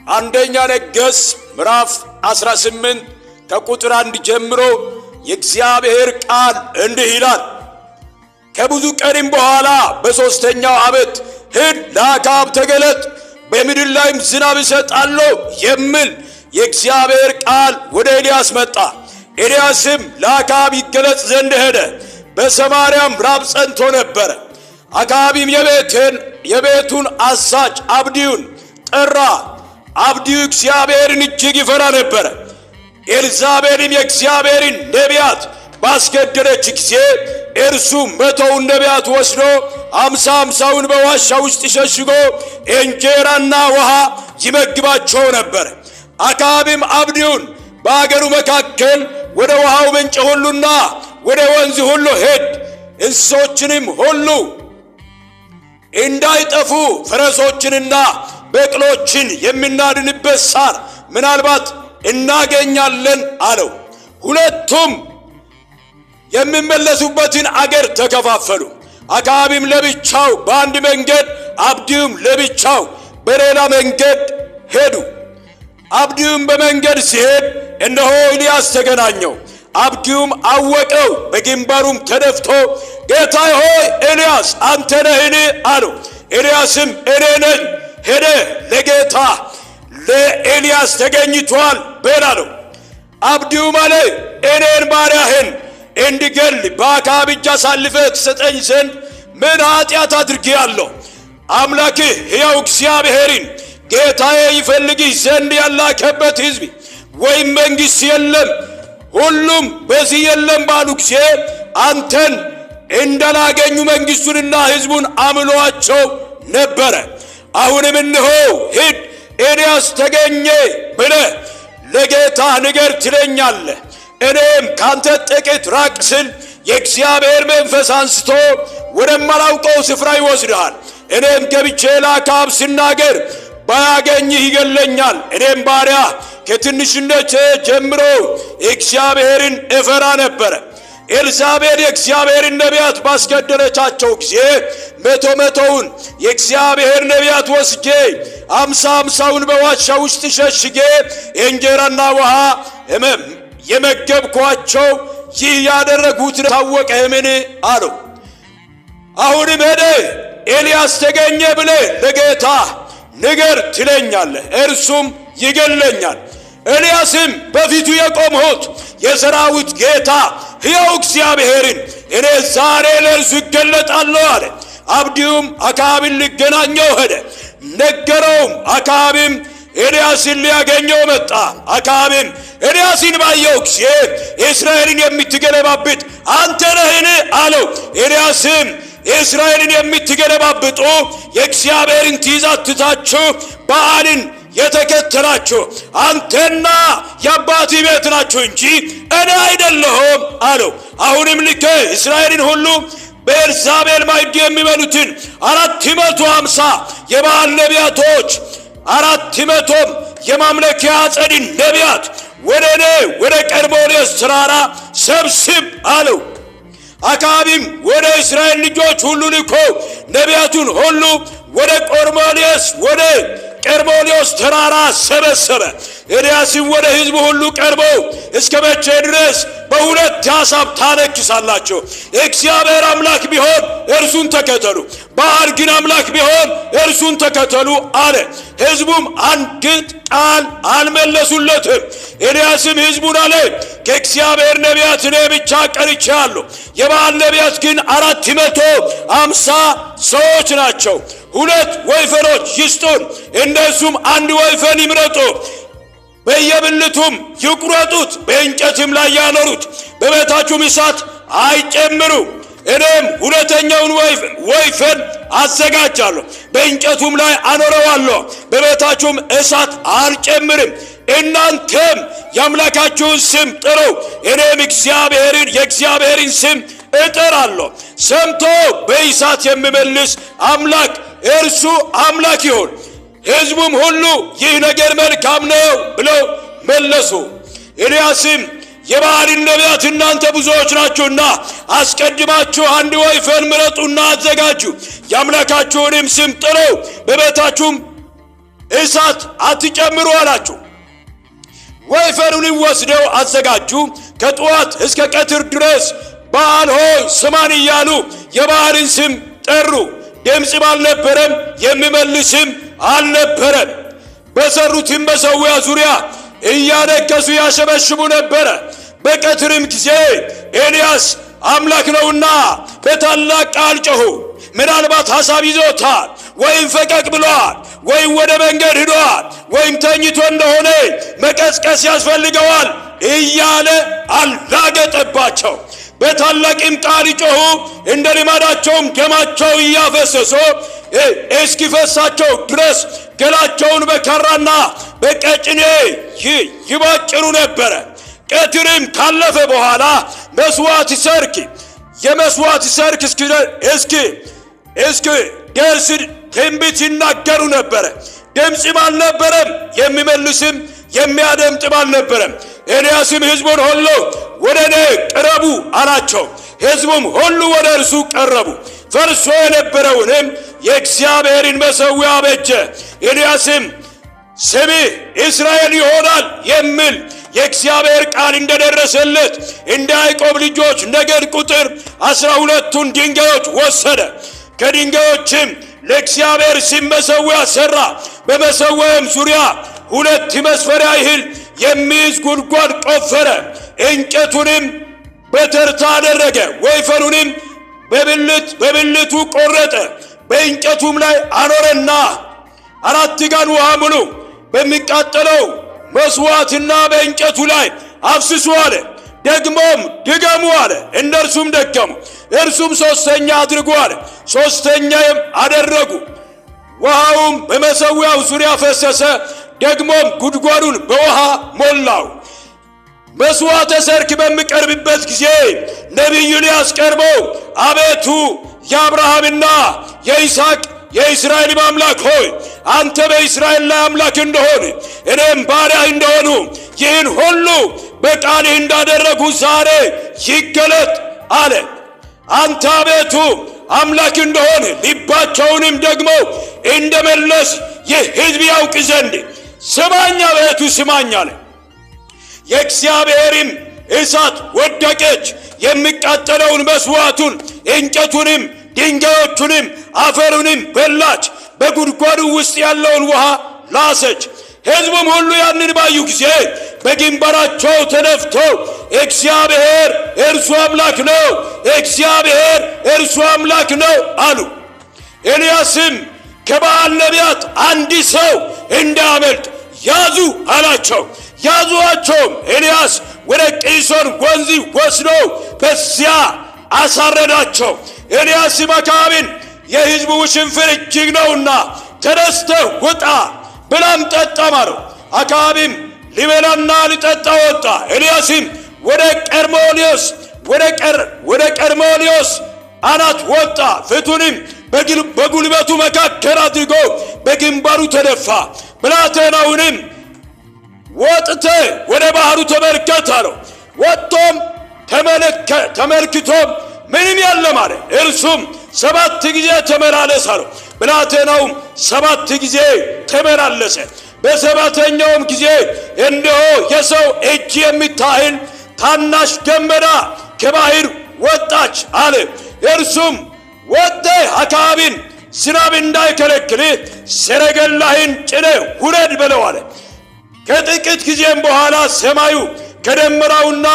አንደኛ ነገሥት ምዕራፍ 18 ከቁጥር 1 ጀምሮ የእግዚአብሔር ቃል እንዲህ ይላል። ከብዙ ቀንም በኋላ በሦስተኛው ዓመት ሂድ፣ ለአክዓብ ተገለጥ፣ በምድር ላይም ዝናብ እሰጣለሁ የሚል የእግዚአብሔር ቃል ወደ ኤልያስ መጣ። ኤልያስም ለአክዓብ ይገለጽ ዘንድ ሄደ። በሰማርያም ራብ ጸንቶ ነበረ። አክዓብም የቤቱን አዛዥ አብድዩን ጠራ። አብድዩ እግዚአብሔርን እጅግ ይፈራ ነበረ። ኤልዛቤልም የእግዚአብሔርን ነቢያት ባስገደለች ጊዜ እርሱ 100ውን ነቢያት ወስዶ 50 50ውን በዋሻ ውስጥ ሸሽጎ እንጀራና ውሃ ይመግባቸው ነበር። አክዓብም አብድዩን በአገሩ መካከል ወደ ውሃው ምንጭ ሁሉና ወደ ወንዝ ሁሉ ሂድ፣ እንስሶችንም ሁሉ እንዳይጠፉ ፈረሶችንና በቅሎችን የምናድንበት ሳር ምናልባት እናገኛለን አለው። ሁለቱም የሚመለሱበትን አገር ተከፋፈሉ። አክዓብም ለብቻው በአንድ መንገድ፣ አብድዩም ለብቻው በሌላ መንገድ ሄዱ። አብድዩም በመንገድ ሲሄድ እነሆ ኤልያስ ተገናኘው። አብድዩም አወቀው፣ በግንባሩም ተደፍቶ ጌታዬ ሆይ ኤልያስ አንተ ነህን? አለው። ኤልያስም እኔ ነኝ፣ ሄደ ለጌታ ለኤልያስ ተገኝቷል በል አለው። አብድዩም አለ፣ እኔን ባሪያህን እንድገል በአክዓብ እጅ አሳልፈህ ትሰጠኝ ዘንድ ምን ኃጢአት አድርጌአለሁ? አምላክህ ሕያው እግዚአብሔርን ጌታዬ ይፈልግህ ዘንድ ያላከበት ሕዝብ ወይም መንግሥት የለም፣ ሁሉም በዚህ የለም ባሉ ጊዜ አንተን እንዳላገኙ መንግሥቱንና ሕዝቡን አምሏቸው ነበረ። አሁንም እነሆ ሂድ፣ ኤልያስ ተገኘ ብለህ ለጌታ ንገር ትለኛለህ። እኔም ካንተ ጥቂት ራቅ ስል የእግዚአብሔር መንፈስ አንስቶ ወደማላውቀው ስፍራ ይወስድሃል። እኔም ገብቼ ለአክዓብ ስናገር ባያገኝህ ይገለኛል። እኔም ባሪያ ከትንሽነቴ ጀምሮ እግዚአብሔርን እፈራ ነበረ። ኤልዛቤል የእግዚአብሔርን ነቢያት ባስገደለቻቸው ጊዜ 100 100ውን የእግዚአብሔር ነቢያት ወስጄ 50 50ውን በዋሻ ውስጥ ሸሽጌ እንጀራና ውሃ የመገብኳቸው ይህ ያደረጉት ታወቀህምን? አለው። አሁንም ሄደ ኤልያስ ተገኘ ብለህ ለጌታ ንገር ትለኛለህ፣ እርሱም ይገለኛል። ኤልያስም በፊቱ የቆምሁት የሰራዊት ጌታ ሕያው እግዚአብሔርን እኔ ዛሬ ለእርሱ እገለጣለሁ አለ። አብድዩም አክዓብን ሊገናኘው ሄደ፣ ነገረውም። አክዓብም ኤልያስን ሊያገኘው መጣ። አክዓብም ኤልያስን ባየው ጊዜ እስራኤልን የምትገለባብጥ አንተ ነህን? አለው። ኤልያስም እስራኤልን የምትገለባብጡ የእግዚአብሔርን ትእዛዝ ትታችሁ በኣልን የተከተላችሁ አንተና የአባትህ ቤት ናችሁ እንጂ እኔ አይደለሁም አለው። አሁንም ልከህ እስራኤልን ሁሉ በኤልዛቤል ማዕድ የሚበሉትን 450 የበኣል ነቢያቶች 400ም የማምለኪያ ዐፀድን ነቢያት ወደ እኔ ወደ ቀርሜሎስ ተራራ ሰብስብ አለው። አክዓብም ወደ እስራኤል ልጆች ሁሉ ልኮ ነቢያቱን ሁሉ ወደ ቀርሜሎስ ተራራ ሰበሰበ። ኤልያስም ወደ ሕዝቡ ሁሉ ቀርቦ እስከ መቼ ድረስ በሁለት ሐሳብ ታነክሳላችሁ? እግዚአብሔር አምላክ ቢሆን እርሱን ተከተሉ፣ በኣል ግን አምላክ ቢሆን እርሱን ተከተሉ አለ። ሕዝቡም አንዲት ቃል አልመለሱለትም። ኤልያስም ሕዝቡን አለ፣ ከእግዚአብሔር ነቢያት እኔ ብቻ ቀርቼአለሁ፣ የበኣል ነቢያት ግን 450 ሰዎች ናቸው። 2 ወይፈኖች ይስጡን፣ እነርሱም አንድ ወይፈን ይምረጡ፣ በየብልቱም ይቁረጡት፣ በእንጨትም ላይ ያኖሩት፣ በቤታችሁም እሳት አይጨምሩ። እኔም ሁለተኛውን ወይፈን አዘጋጃለሁ፣ በእንጨቱም ላይ አኖረዋለሁ፣ በቤታችሁም እሳት አልጨምርም። እናንተም የአምላካችሁን ስም ጥሩ፣ እኔም የእግዚአብሔርን ስም እጠራለሁ። ሰምቶ በእሳት የሚመልስ አምላክ እርሱ አምላክ ይሁን። ሕዝቡም ሁሉ ይህ ነገር መልካም ነው ብለው መለሱ። ኤልያስም የበኣልን ነቢያት እናንተ ብዙዎች ናችሁና አስቀድማችሁ አንድ ወይፈን ምረጡና አዘጋጁ፣ የአምላካችሁንም ስም ጥሩ፣ በቤታችሁም እሳት አትጨምሩ አላችሁ። ወይፈኑን ወስደው አዘጋጁ። ከጠዋት እስከ ቀትር ድረስ በኣል ሆይ ስማን እያሉ የበኣልን ስም ጠሩ። ድምፅም አልነበረም፣ የሚመልስም አልነበረም። በሰሩትም መሠዊያ ዙሪያ እያነከሱ ያሸበሽቡ ነበረ። በቀትርም ጊዜ ኤልያስ አምላክ ነውና በታላቅ ቃል ጮኹ። ምናልባት ሐሳብ ይዞታል፣ ወይም ፈቀቅ ብሏል፣ ወይም ወደ መንገድ ሂዷል፣ ወይም ተኝቶ እንደሆነ መቀስቀስ ያስፈልገዋል እያለ አላገጠባቸው። በታላቅም ቃል ጮኹ። እንደ ልማዳቸውም ደማቸው እያፈሰሱ እስኪፈሳቸው ድረስ ገላቸውን በካራና በቀጭኔ ይቧጭሩ ነበረ። ቀትርም ካለፈ በኋላ መስዋዕት ሰርክ የመስዋዕት ሰርክ እስኪ ደርስ ትንቢት ይናገሩ ነበረ። ድምፅም አልነበረም፣ የሚመልስም የሚያደምጥም አልነበረም። ኤልያስም ሕዝቡን ሁሉ ወደ እኔ ቅረቡ አላቸው። ሕዝቡም ሁሉ ወደ እርሱ ቀረቡ። ፈርሶ የነበረውንም የእግዚአብሔርን መሠዊያ አበጀ። ኤልያስም ስምህ እስራኤል ይሆናል የሚል የእግዚአብሔር ቃል እንደደረሰለት እንደ ያዕቆብ ልጆች ነገድ ቁጥር 12ቱን ድንጋዮች ወሰደ። ከድንጋዮችም ለእግዚአብሔር ስም መሠዊያ ሠራ። በመሠዊያውም ዙሪያ 2 መስፈሪያ ያህል የሚይዝ ጉድጓድ ቆፈረ። እንጨቱንም በተርታ አደረገ። ወይፈኑንም በብልቱ ቆረጠ። በእንጨቱም ላይ አኖረና 4 ጋን ውሃ ሙሉ በሚቃጠለው መስዋዕትና በእንጨቱ ላይ አፍስሱ አለ። ደግሞም ድገሙ አለ። እነርሱም ደገሙ። እርሱም 3ኛ አድርጉ አለ። 3ኛም አደረጉ። ውሃውም በመሠዊያው ዙሪያ ፈሰሰ። ደግሞም ጉድጓዱን በውሃ ሞላው። መስዋዕተ ሰርክ በሚቀርብበት ጊዜ ነቢዩ ኤልያስ ቀርቦ አቤቱ የአብርሃምና የይስሐቅ የእስራኤል አምላክ ሆይ አንተ በእስራኤል ላይ አምላክ እንደሆን እኔም ባሪያህ እንደሆኑ ይህን ሁሉ በቃልህ እንዳደረጉ ዛሬ ይገለጥ አለ። አንተ አቤቱ አምላክ እንደሆን ልባቸውንም ደግሞ እንደመለስ ይህ ሕዝብ ያውቅ ዘንድ ስማኝ አቤቱ ስማኝ አለ። የእግዚአብሔርም እሳት ወደቀች፣ የሚቃጠለውን መስዋዕቱን እንጨቱንም ድንጋዮቹንም አፈሩንም በላች። በጉድጓዱ ውስጥ ያለውን ውሃ ላሰች። ሕዝቡም ሁሉ ያንን ባዩ ጊዜ በግንባራቸው ተደፍተው እግዚአብሔር እርሱ አምላክ ነው፣ እግዚአብሔር እርሱ አምላክ ነው አሉ። ኤልያስም ከበኣል ነቢያት አንድ ሰው እንዳያመልጥ ያዙ አላቸው። ያዙአቸውም። ኤልያስ ወደ ቂሶን ወንዝ ወስዶ በዚያ አሳረዳቸው። ኤልያስም አክዓብን የሕዝቡ ውሽንፍር እጅግ ነውና ተነስተህ ውጣ፣ ብላም ጠጣም አለው። አክዓብም ሊበላና ሊጠጣ ወጣ። ኤልያስም ወደ ቀርሜሎስ አናት ወጣ። ፊቱንም በጉልበቱ መካከል አድርጎ በግንባሩ ተደፋ። ብላቴናውንም ወጥተህ ወደ ባህሩ ተመልከት አለው። ወጥቶም ተመልክቶም ምንም የለም አለ። እርሱም 7 ጊዜ ተመላለስ አለው። ብላቴናውም 7 ጊዜ ተመላለሰ። በሰባተኛውም ጊዜ እነሆ የሰው እጅ የሚታህል ታናሽ ደመና ከባህር ወጣች አለ። እርሱም ወጥተህ አክዓብን ዝናብ እንዳይከለክልህ ሰረገላህን ጭነህ ውረድ በለው አለ። ከጥቂት ጊዜም በኋላ ሰማዩ ከደመናውና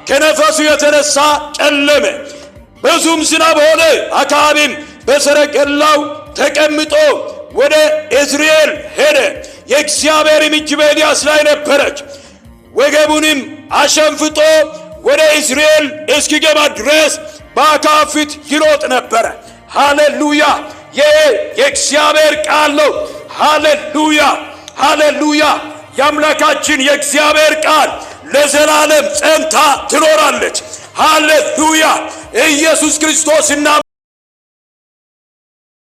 ከነፋሱ የተነሳ ጨለመ፣ ብዙም ዝናብ ሆነ። አክዓብም በሰረገላው ተቀምጦ ወደ ኢይዝራኤል ሄደ። የእግዚአብሔርም እጅ በኤልያስ ላይ ነበረች። ወገቡንም አሸንፍጦ ወደ ኢይዝራኤል እስኪገባ ድረስ በአክዓብ ፊት ይሮጥ ነበረ። ሃሌሉያ! ይህ የእግዚአብሔር ቃል ነው። ሃሌሉያ! ሃሌሉያ! የአምላካችን የእግዚአብሔር ቃል ለዘላለም ጸንታ ትኖራለች። ሃሌሉያ! ኢየሱስ ክርስቶስ እና